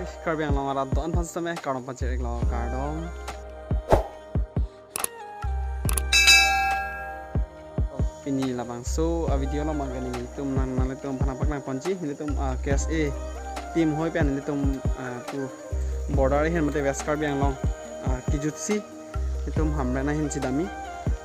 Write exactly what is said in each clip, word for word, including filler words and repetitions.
Karbi Anglong arat do-an aphan sitame kardom pachirlo, kardom. Pini labangso a-video along abang ke nelitum nang, nanglitum aphan nangpaklang ponji, nelitum, ah, K S A team hoi pen nelitum, ah, pu border ahin mate West Karbi Anglong, ah, kejutsi nelitum Hamren ahin si damji,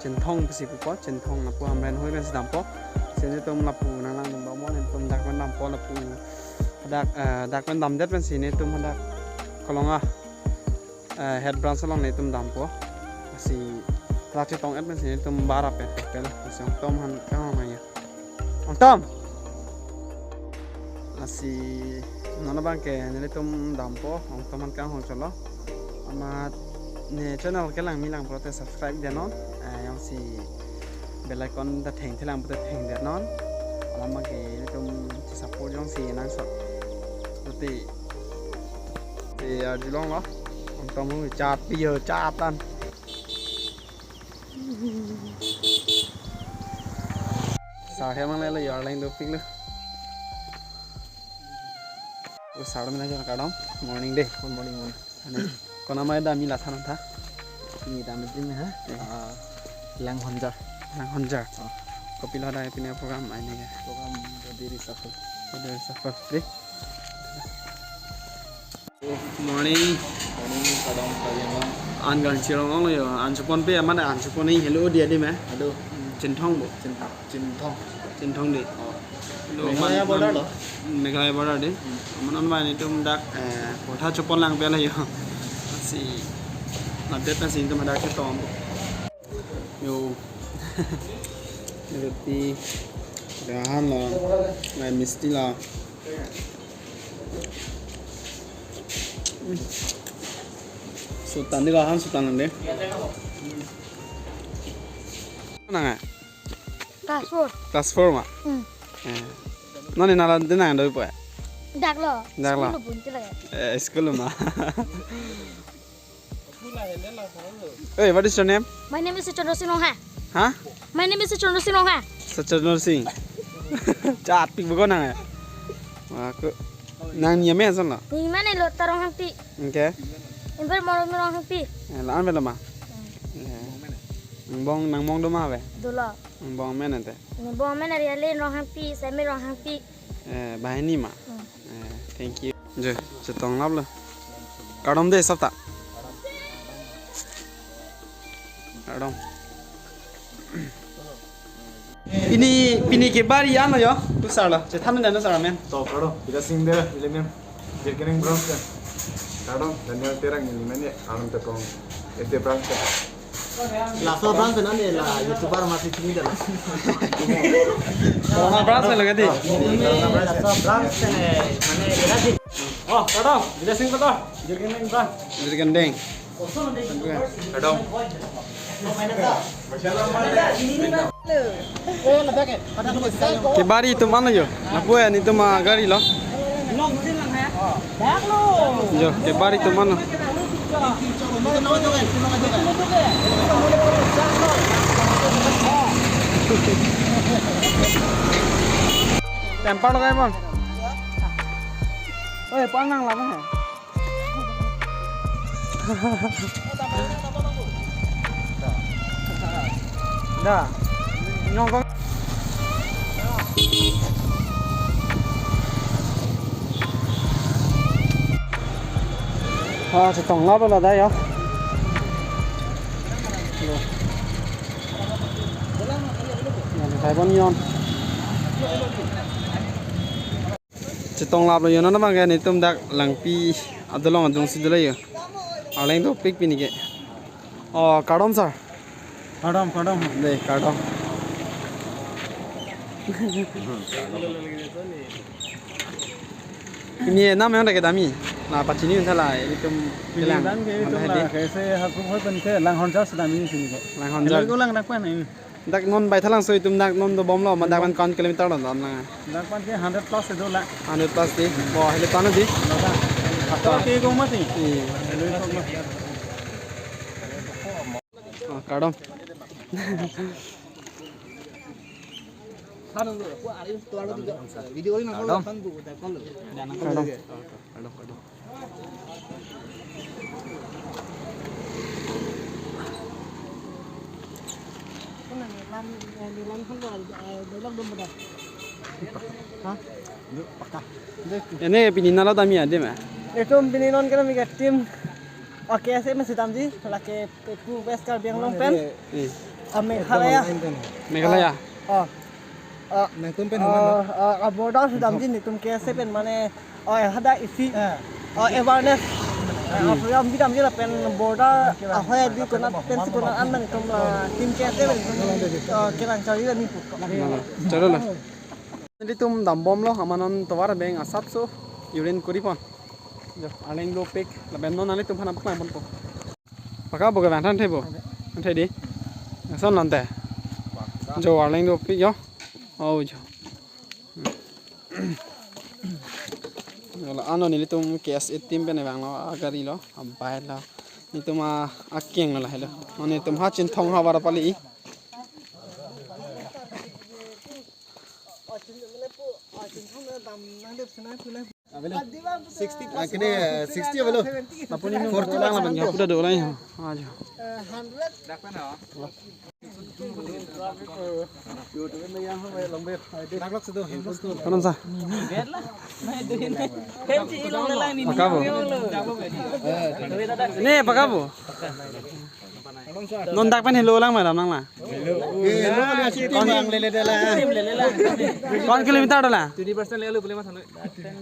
Chinthong pusi pupo, Chinthong lapu Hamren hoi pen si dampo. Si nelitum lapu nang langdun bom, nelitum dak pen dampo lapu, dak, eh, dak pen damdet pensi nelitum dak Kolonga, eh, head branch along nelitum dampo. Si rak chetong-et pensi nelitum bara pen hotel, si Ongtom aphan kanghon nangji. Ongtom. Lasi non abang ke nelitum dampo, Ongtom aphan kanghon cholo. Amat ne channel kelang milang pulote subscribe detnon. Eh, jongsi bell icon ta thengthelang pulote thengdetnon. Alam abang ke nelitum support jongsi nangsot. Pulote te arjulonglo. Ongtom hu chat pi yo chat an. Sar hem ang lelo, Arleng dopiklo. O sar mena jon kardom. Morning dei. Good morning, morning. Ane, konat ma damji la than tha? Ni damji me ha? Eh. Ah, Langhonjar. Langhonjar. Oh. Kopilo hadak pini program aini ke? Program Dodi Reshuffle. Dodi Reshuffle. Dei. Morning. Morning, kardom, kardom. An gang chirong ong lo yo, an chupon pe, amat an chupon ni hello dia di me. Aduh. Chinthong bo. Chinthong. Chinthong. Chinthong di. Oh. Lo Meghalaya man, border lo? Meghalaya border di. Hmm. Amat non ba nelitum dak, eh, portha chupon lang pe la yo. Si, update na si nelitum dak chetong. Yo. Roti. Dahan lo. Nai misti lo. Sultan di lahan Sultan nang de. Nang eh? Class four. Class four ma? Hmm. Eh. Non ni nala de nang do po. Dak lo. Dak lo. School lo pun ke lagi. Eh, school ma. Hey, what is your name? My name is Chandra Singh Rongha. Huh? My name is Chandra Singh Rongha. Chandra Singh. Chat pik bukan nang eh. Aku nang ni ame asan lo. Ni mana lo ta Ronghangpi. Okay. Imber moro mi Ronghangpi. Eh, laan belo ma. Hmm. Eh. Nang bong, nang bong do ma ve? Dolo. Nang bong men ante. Nang bong men ari ale Ronghangpi, semi Ronghangpi. Eh, banghini ma. Hmm. Eh, thank you. Jo, chetong lap lo. Kardom dei sabta. Kardom. Pini, pini ke bari ano yo, tu sar lo. Chethan dan sar amen. To kardom, Bidya Singh de, eleven. Jirkining branch ke. Kardom, Daniel Terang ini men ya, alam tekong F A branch ke. Laso branch na ne la YouTuber masi chini dala. Kolonga branch lo ke di? Laso branch ne mane era di. Oh, kardom, Bidya Singh kardom. Jirkining branch. Jirkining. Kardom. Kebari atum mana yo? Lapu ya, nelitum agari lo. Jo, kebari atum mana? Temper lo kayak bang. Oi, panang lah bang. Da. Nyong kong. Ah, chetong lap lo da yo. Lo. Yan, kai bon yon. Chetong lap lo yo, non abang ke nelitum dak Langpi adolong adung si dolo yo. Arleng dopik pini ke. Oh, kardom sir. Kardom, kardom. Dei, kardom. Ni nam yang dak damji. Na pachini tha la, nelitum kelang. Nelitum la, kaise hakuk hoi pen ke Langhonjar si damji sini ke. Langhonjar. Hello, ko lang dak pen. Dak non Baithalangso atum dak non dobom lo, ma dak pen kawan kilometer lo dam lang. Dak pen ke hundred plus do la. Hundred plus di. Bo, hello tano di. Lo ta. Ato ke ko mati. Iya. Hello ko mati. Oh, kardom. Kardom. Kardom, kardom. Ini pini nalo dami adim ya? Itum pini non kena mega tim. Oke, saya masih damji, lake Pepu West Karbi Anglong pen. Hmm. Ah, Meghalaya. Meghalaya. Oh. Ah, nangtum pen ah, human, no? Ah, ah, border damji netum K S A pen mane, oh, hadak isi, ah, awareness, ah, program bidamji lapen border, ah, hoya di konat pensi konat an nangtum, ah, tim K S A pen, ah, kelang charli damji pu. Chalo lo. Nelitum dambomlo, amat non tovar abeng asapso urin kori pon. Jo, arleng dopik, lapen non nanglitum aphan nangpaklang ponpo. Pakabo kevang than thebo? Than the di. Ason lante. Jo, arleng dopik jo. Oh, jo. Jo, la-an non nelitum K S A team pen vanglo, agari lo, abike lo. Nelitum a, akeng lo lahelo. Non nelitum ha Chinthong havar pali. Sixty, ah, kene sixty avelo. Apuni nung forty lang lang, ya, kuda do lang ya. Aja. Kanon sa? Pakabo. Ne, pakabo. Non dak pen helo lang, madam, nang la. Helo, helo, sixty lang, lele de la. Kon kilometer do la? Twenty percent lele, boleh mas, anu.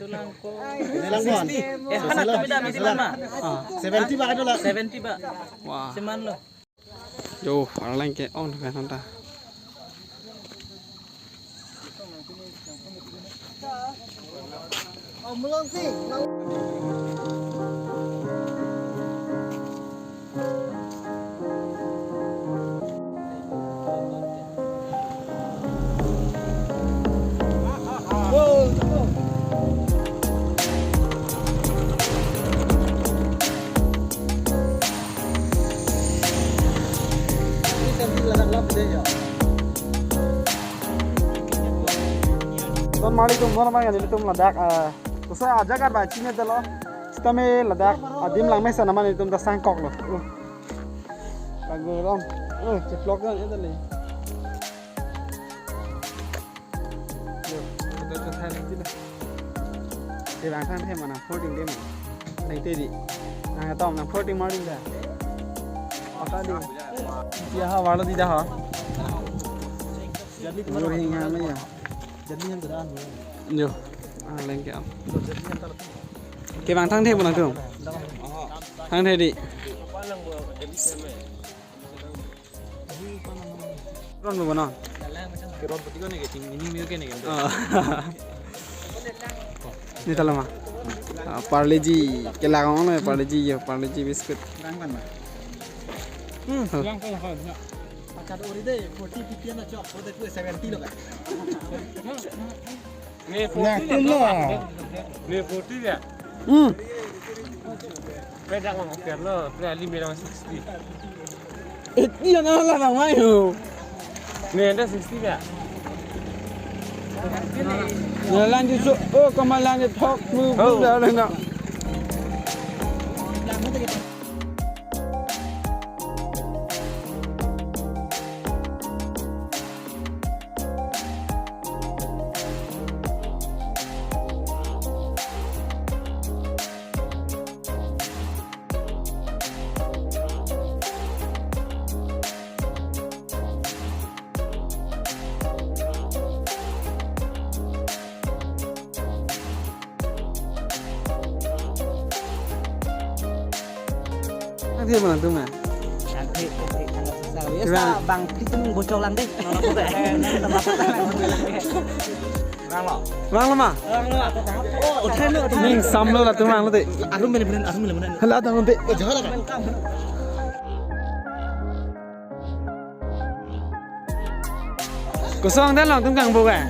Lang kon. Eh, hana, tapi dah misi mana? Ah. Seventy ba do la. Seventy ba. Wah. Seman lo. Jo, arleng ke-ong ke nanta. Ton marli tum, non abang nelitum ladak, ah, tosa ajaga ba chinine detlo. Sitame ladak adim langmesen amat nelitum ta sangkoklo. Uh. Lagu rom. Uh, ceplok kan itu nih. Yo, kita ke sana sini. Kevang than the ma nang forty de ma. Nang te di. Nang atom nang forty marli da. Apa di? Ya ha, wala di da ha. Jadi kemana? Gurih ngamai ya. Jadi yang geran. Yo, arleng ke-ong. Kevang than the ma nangtum? Than the di. Ron mo bono? Ron pati ko ne ke ting ini mil ke ne ke. Oh. Ni talo ma. Ah, Parle-G, kelang ong lo Parle-G yo, Parle-G biscuit. Rang kan ma? Hmm. Yang ko ko. Pakat ori de, forty P P M na chok, ko de seventy lo ka. Ne forty lo. Ne forty ya. Hmm. Peda ko hotel lo, pre ali merang sixty. Eighty na la bang mai ho. Ne anda sixty ya. Jalan di so, oh, kemalan di thok mu, oh. Dah, dah, dah. Ang thema nangtum ma? Ang the, ang the, ang the, ang the, bang, kita nung bocor lang deh. Rang lo? Rang lo ma? Rang lo. Oh, uthai lo, uthai lo. Ning sam lo latum rang lo te. Arum bene bene, arum bene bene. Hala tang lo te. Oh, jaga la. Kosong dan lo tum kang bo ka?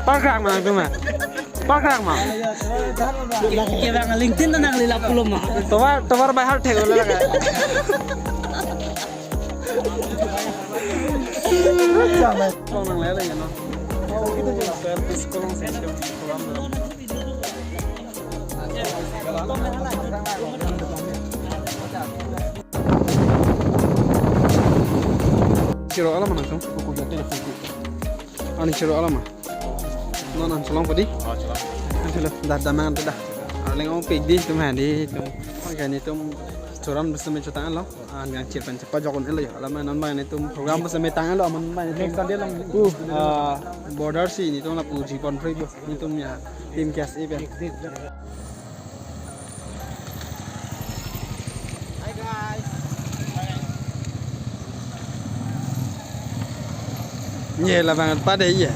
Parkrak ma tum ma? Parkrak ma? Kevang LinkedIn ta nang lila pulo ma. Tovar, tovar by heart thek lo la ka. Kong nang lele ya no. Service kong sensor program. Chiro alam nangtum? Ani chiro alam. Non an cholong padi? Oh, cholong. An cholong. Dah damang dah. Arleng ongpik di tum handi tum. Oke, netum program bus me chotanglo. An gang chir pen chepajok un-elo ya. Alam non bang netum program bus me tanglo, aman bang netum. Next Sunday lang. Uh, ah, border si netum lapu jibon free bus netum ya. Team K S A pen. Hi guys. Ye labang pade ye.